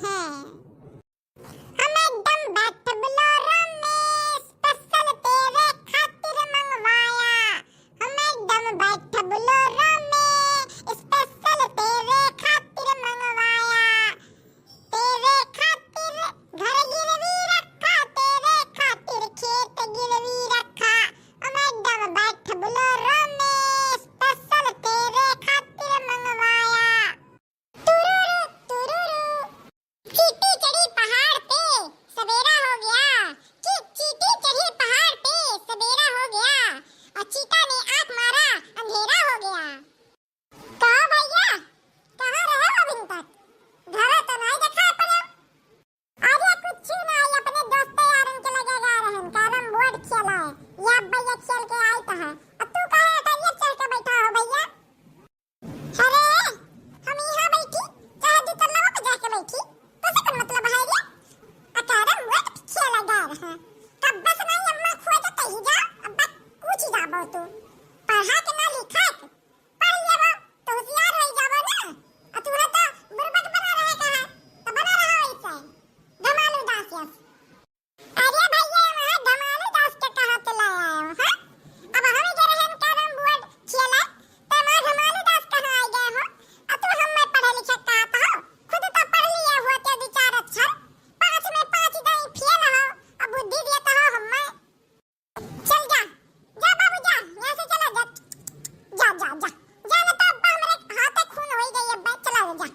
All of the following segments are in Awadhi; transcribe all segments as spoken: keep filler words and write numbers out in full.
हैं। हम एकदम बैठ बुलोरो में special तेरे खातिर मंगवाया। हम एकदम बैठ बुलोरो में special तेरे खातिर मंगवाया। तेरे खातिर घर गिरवी रखा, तेरे खातिर खेत गिरवी रखा। हम एकदम बैठ बुलोरो में special तेरे खातिर मंगवाया। तुरुरु, तुरुरु। चींटी चढ़ी पहाड़ पे, सबेरा हो गया। कि चींटी चढ़ी पहाड़ पे, सबेरा हो गया। और चीता ने आंख मारा, अंधेरा हो गया। कहो भैया, कहाँ रहे हो अभी तक? घरे तो नहीं देखा अपने। अरे कुछ नहीं, अपने दोस्त यारन के लगे गए रहन, कैरम बोर्ड खेला है। ये अब भैया खेल के आए तो है। अब तू काहे अटैरिया चढ़ के बैठा हो भैया? अरे, हम यहाँ बैठी, चाहे दू तल्ला पे जाके बैठी, तो से कौन मतलब है रे? आ कैरम बोर्ड खेला गए रहन। कब बस नहीं अम्मा खोजत ही जा, अब कुछ जाबो तू। पढ़ा के ना लिखा के, पढ़ लेबो, तो होशियार हो जाबो ना। आ तू है तो बुड़बक बना रहे का है, तो बना रहा वैसे। धमालू दास यस। अरे भैया, वहाँ धमालू दास के कहाँ से ले आए हो, हाँ? अब हम इधर हम कैरम बोर्ड खेले, तो वहाँ धमालू दास कहाँ आ गए हो? आ तू हम में पढ़े लिखे कहत हो? खुद तो पढ़ लिए हुआ थे दो चार अक्षर, पाँच में पाँच दाई फेल हो, अब बुद्धि देता हो हम में। चल जा, जा बाबू जा, यहाँ से चला जा, जा, जा, जा, जा, ना तो अब्बा हमरे हाथे खून होई गई, अब्बा चला जा।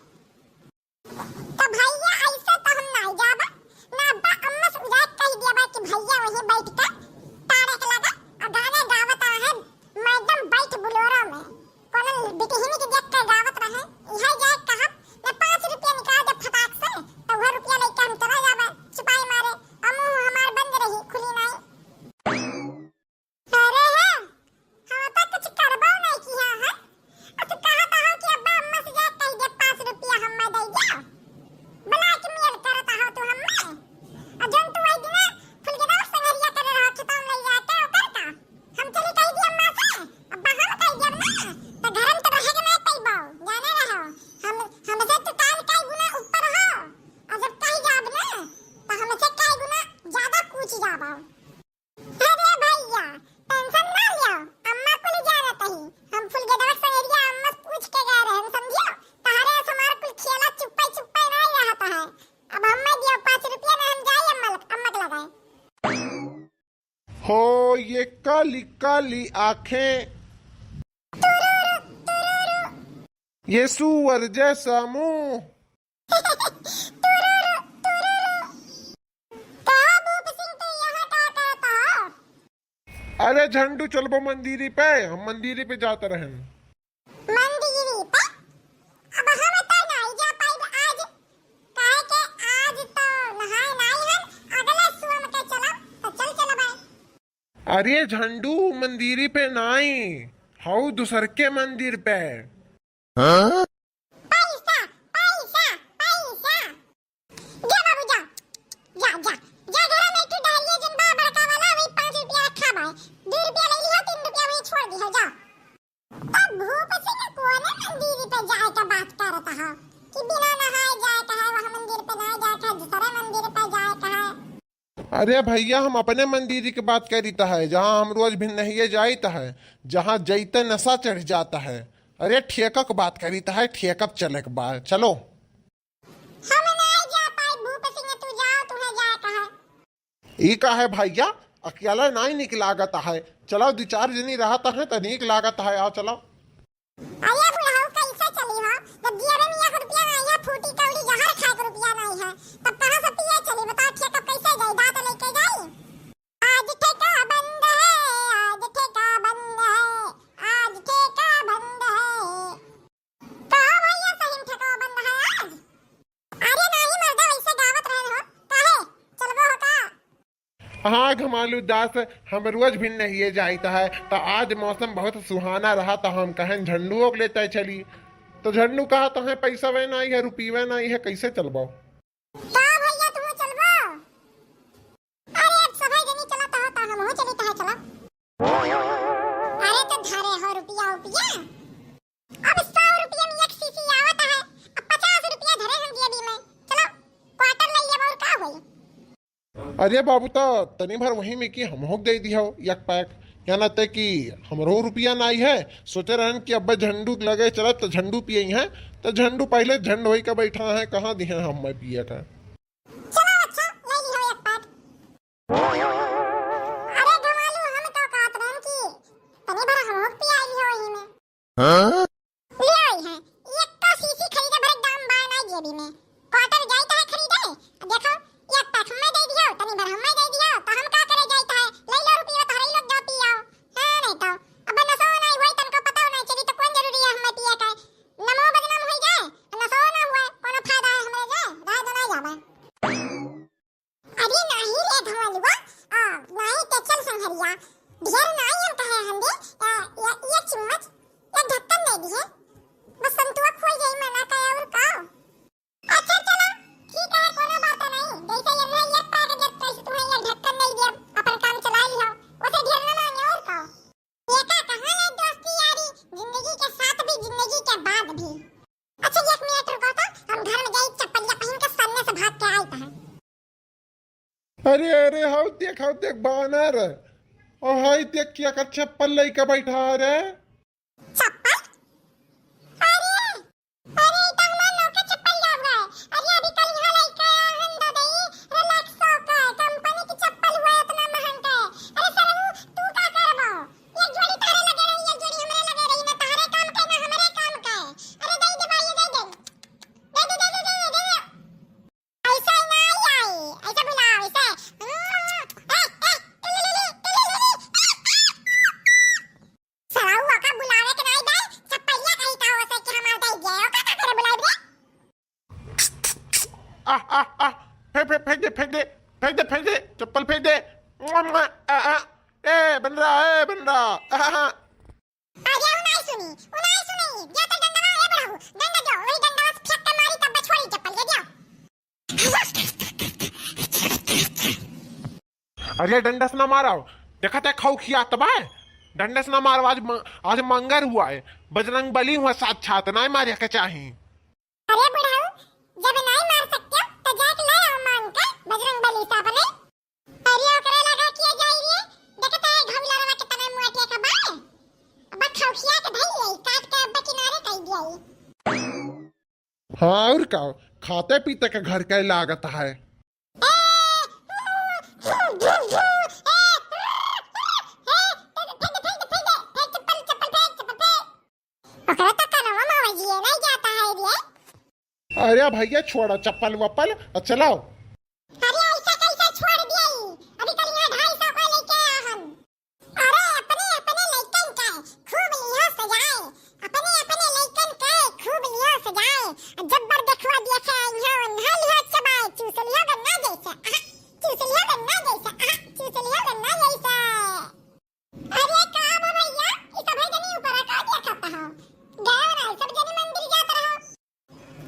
तो भैया ऐसे तो हम नाई जाबा, ना अब्बा अम्मा से उजाय कह दिया बा कि भैया वहीं बैठ के तारे के लगा और गाना गावत रहे, मैडम बैठ बुलोरो में, कोनो बिटिहिनी के देख के गावत रहे, इहे जाए कहब, ना पाँच रुपया निकाल दे फटाक से, तो वह रुपया लेके हम चला जाबा, छुपाई मारे, और मुंह हमार बंद रही, खुली नाई। अरे है, हम तो कुछ करबो नहीं किया है। आ तू कहत हो कि अब्बा अम्मा से जाके कह दे पाँच रुपया हम्मे दे जा। Blackmail करत हो तू हम्मे। आ जौन तू वही दिना फुलगेदवा संगरिया करे रहो खेतवा में ले जाके ओकर का? हम चली कह दी अम्मा से, अब्बा हम कह देब ना, तो घर में तो रहे के नहीं पइबो, जाने रहो। हम, हमसे तो काल कई गुना ऊपर हो। और जब कह जाब ना, तो हमसे कई गुना ज्यादा कूच जाबो। अरे भैया, tension ना लियो, अम्मा कुल जानत ही। हम फुलगेदवा संगरिया अम्मा से पूछ के गए रहन, समझियो? तहरे से हमार कुल खेला चुप्पे चुप्पे नहीं रहत है। अब हम्मे दियो पाँच रुपया ना, हम जाई अम्मा लग-, अम्मा के लगाए। हो ये काली काली आंखें, ये सुअर जैसा मुंह। कहो भूप सिंह, तू यहाँ का करत हो? अरे झंडू, चलबो मंदिरी पे, हम मंदिरी पे जात रहन। मंदिरी पे? अब हम तो नहीं जा पाइब आज, काहे के आज तो नहाए नाई हन, अगले सोम के चलब, तो चल चलबे। अरे झंडू, मंदिरी पे नाई, हऊ दूसर के मंदिर पे। हाँ? पैसा, पैसा, पैसा। जा बाबू, जा। जा, जा। जा, घर में एक ठो डहरिया जन बा बड़का वाला, वही पाँच रुपया रखा बा। दू रुपया ले लिहा, तीन रुपया वही छोड़ दिहा, जा। तब भूप सिंह कोने मंदिर पे जाए के बात करत हो कि बिना नहाए जाए के है, वह मंदिर पे ना जाए के है, दूसरे मंदिर पे जाए के है। अरे भैया, हम अपने मंदिर के बात करीत है, जहाँ हम रोज भी नहिए जाइत है, जहाँ जैते नशा चढ़ जाता है। अरे ठेका के बात करीत है, ठेका पे चले के बा, चलो। हम नाई जा पाई, भूप सिंह, तू जाओ, तुम्हें जाए का है। ई का है भैया, अकेला नाई निक लागत है, चलो दो चार जनी रहत है तो निक लागत है, आओ चलो। अरे बुढ़ऊ, कैसे चली हो? जब जेबे में एक रुपया नाई है, फूटी कौड़ी जहर खाए के रुपया नाई है, तब कहाँ से पिए चली? बताओ, ठेका कैसे जाई? दांत लेके जाई? आज ठेका बंद है, आज ठेका बंद है, आज ठेका बंद है। कहो भैया, सही में ठेका बंद है आज? अरे नाही मर्दा, वैसे गावत रहे हो, काहे? चलबो हो का? हाँ घमालू दास, हम रोज भी नहिए जाइत है, तो आज मौसम बहुत सुहाना रहा, तो हम कहेन झंडुओ के लेते चली। तो झंडू कहा, तोहे पैसा वे नाई है, रुपये नाई है, कैसे चलबो? का भैया, तुम चलबो? अरे अब सभे जनी चलत हो, तो हमहू चली, तहे चलो। अरे तो धरे हो रुपया, रुपया। अब सौ रुपया में एक शीशी आवत है, अब पचास रुपया धरे हम जेबी में। चलो। अरे बाबू, त तनी भर वही में कि हमहू के दे दिहो एक pack, या ना ते कि हमरो रुपया नाई है। सोचे रहन कि अब्बे झंडू लगे चलब त झंडू पियई है, त झंडू पहले झंड होई के बैठा है, कहाँ दिहे हम मैं पिए का। चलो अच्छा, ले लिहो एक pack। अरे घुमालू, हम तो कहत रहन कि तनी भर हमहू के पिया लिहो वही में। हाँ? ले आई है, एक तो शीशी खरीदे भर दाम बा ना जेबी में। quarter जाई त है खरीदे, अब देखो, एक pack हमें दे दियो, तनी भर हमें दे दियो, तो हम का करे जाई त है, ले लो रुपया, तोहरे लोग जाओ पी आओ। हाँ, नहीं तो, अब नशो नहीं होई, तनको पता नहीं चली, तो कौन जरूरी है हमें पिए का? नमो बदनाम होई जाए, नशो ना हुए, कोनो फायदा है हमरे जे, रह दो ना जावे। अरे नाही रे भवलुआ, आ, नाही ते चल संघरिया, ढेर नाही हम कहे हंदे, आ, या, या चम्मच, या ढक्कन दे दिए, बस संतुआ खोल जाई मना का और का। अच्छा चलो, ठीक है, कोनो बात नहीं, जैसे ये नहीं एक pack देत, तैसे तुम्हें ये ढक्कन दे दिया, अपन काम चला लियो, उसे ढेर ना मांगे और का। ये का कहा है दोस्ती यारी, जिंदगी के साथ भी, जिंदगी के बाद भी। अच्छा एक मिनट रुको तो, हम घर में जाई चप्पलिया पहन के सामने से भाग के आई तो है। अरे, अरे, हाउ देख, हाउ देख, बानर। और हाई देख, क्या कर चप्पल लइका बैठा रे। चप्पल? अरे, अरे, ई तो हमार नौके चप्पल जाब है। अरे, अभी कल यहाँ लइका आया हन ददई, Relaxo का, कंपनी की चप्पल हुआ इतना महंगा है। अरे सरऊ, तू का करबो? एक जोड़ी तहरे लगे रही, एक जोड़ी हमरे लगे रही, ना तहरे काम के, ना हमरे काम के। अरे, दे दे भाई, दे दे। दे दे, दे दे, दे दे, दे दे। ऐसे ही ना आई, आई, ऐसे बुलाओ, ऐसे। सरऊ ओका बुलावे के नाई बे, चप्पलिया कहीं का हो से कि हमार दे गए, ओका का करे बुलाइब रे? आ, आ, आ, फेंक, फेंक, फेंक दे, फेंक दे, फेंक दे, फेंक दे, चप्पल फेंक दे। आ, आ, ए, बनरा, ए, बनरा, आ, आ, आ। अरे, उ नाई सुनी, उ नाई सुनी, जा तो डंडवा, ए बुढ़ऊ, डंडा जो, वही डंडवा से फेंक के मारी, तब छोड़ी चप्पल, ये दियो। अरे डंडस ना मारो, देखत है खौखियात बा। डंडस ना मारो, आज म-, आज मंगर हुआ है, बजरंग बली हुआ साक्षात, ना मारे के चाही। अरे बुढ़ऊ, जब नहीं मार सकते हो, तो जाके ले आओ मांग के बजरंग बली से अपने। अरे ओकरे लगा किया जाई रे, देखत है घौलरवा के तना मुआ के बा। अब खौखिया के धई ले, काट के अब किनारे कई दिया। हाँ, और का? खाते पीते के घर के लागत है। ओकरा तो कनवा में आवाजिए नहीं जाता है रे। अरे भैया, छोड़ो चप्पल वप्पल, आ, चलाओ। अरे ऐसा कैसे छोड़ दिया? अभी कल यहाँ ढाई सौ का लेके आया हम। अरे अपने अपने लइकन के खूब लिहो सजाए, अपने अपने लइकन के खूब लिहो सजाए। जब्बर देखुआ दिया से यहाँ उन्हा लिहो चबाए, चूस लिहो गन्ना जैसे, आहा, चूस लिहो गन्ना जैसे, आहा, चूस लिहो गन्ना जैसे। अरे का बा भैया, ई सब है जनी ऊपर का देखत हो? गए ना सब जनी मंदिर जात रहो।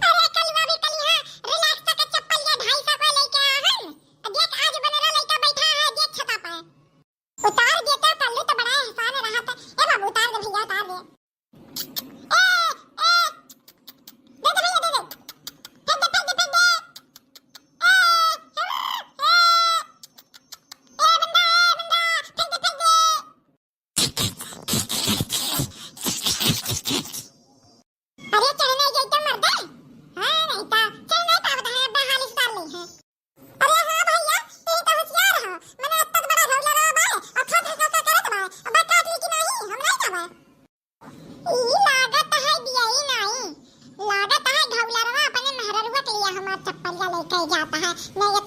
अरे कलवा भी कल यहाँ Relaxo के चप्पल या ढाई सौ का लेके आया हन। अब देख आज बनरा लइका बैठा है देख छता पे। उतार देता कल्लू तो बड़ा एहसान रहा था। ए बाबू उतार दे भैया उतार दे। ए, ए, दे दे भैया दे दे। फेंक दे, फेंक दे, फेंक दे। ए, ए, ए, ए बंदा, ए बंदा, फेंक दे, फेंक दे। अरे चढ़ नहीं जाई तो मर दे। हाँ, नहीं तो चढ़ नहीं पावत है, अब्बे हाली से उतार ली है। अरे हाँ भैया, तू तो होशियार हो, मने अत्ता बड़ा घौला रहा बा, और खा खा खा खा करत बा, अब्बे काट ली कि नहीं, हम नहीं जाबे। ई लागत है दिया ही नहीं, लागत है घौला रहा अपने मेहररुआ के लिए हमार चप्पल का लेके जाता है, नहीं